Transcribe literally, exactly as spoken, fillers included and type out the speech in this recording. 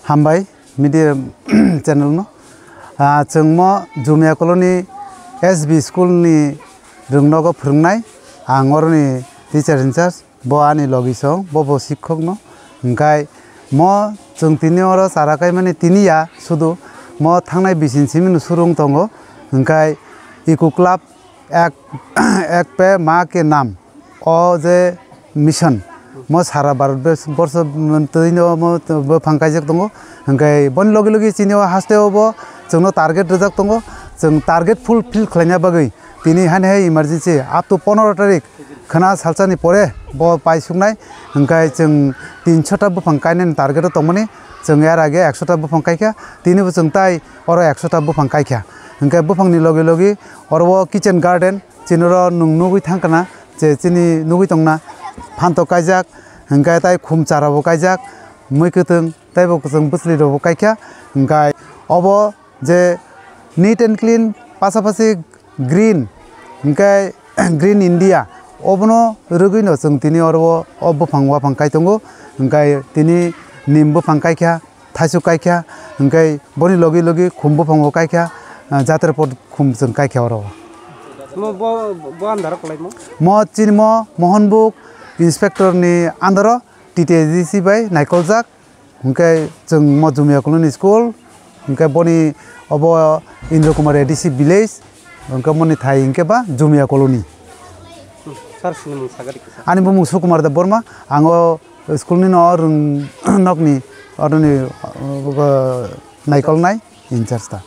Hambai media channel no. Ah, chwng mo Jumia Colony S B school ni rwngnogo phwrwngnai, ang oroni teacher in charge. Bo ani logi song, bo bo sikhok no. Hingkai mo chwng tini oro chara kaimani tini ya sudu, mo thangnai bisin simi no surung tongo. Hingkai Eco Club ek, ek pe ma ke nam. O je mission, mo sara Bharat bes-, borsho twi no mo bwphang kaijak tongo. Hingkai boni logi logi chini o haste o bo chwngno target rijak tongo. Chwng target fulfill khlaina bagwi tini hani hai emergency up to pondro tarik khwna salsani pore bo paisuknai, hingkai chwng tinsho ta buphang kainani target o tongmani, chwng er age ekso ta buphang kaikha, tini bo chwng tai oro ekso ta buphang kaikha. Hingkai buphangni logi logi oro o kitchen garden chini oro nwng nugwi thangkha na, je chini nugwi tongna phantok kaijak, hingkai tai khum chara bo kaijak, mui kwtwng tei bo kwchwng bwchwlwi rok bo kaikha, hingkai obo je neat and clean, pasapasi green, hingke Green India, obono rwgwino chwng tini oro o buphang waphang kai tongo, hingke tini nim buphang kaikha, thaichuk kaikha, hingke boni logi logi khum buphango kaikha, ah, jatre pot khum chwng kaikha oro. Mo bo, bo andaro kwlaimo? Mo chini mo Mohonbuk inspector ni andaro T T A D C bai naikoljak. Hingke chwng mo Jumia Colony School, hingke boni obo Indra Kumar A D C village, hingke moni thai hingke ba Jumia Colony. Hmm, sir, sinimung sagari kisa. Ani bumung Sukumar Debbarma, ang o school ni no rwng nokni oroni, uh, naikolnai in charge ta.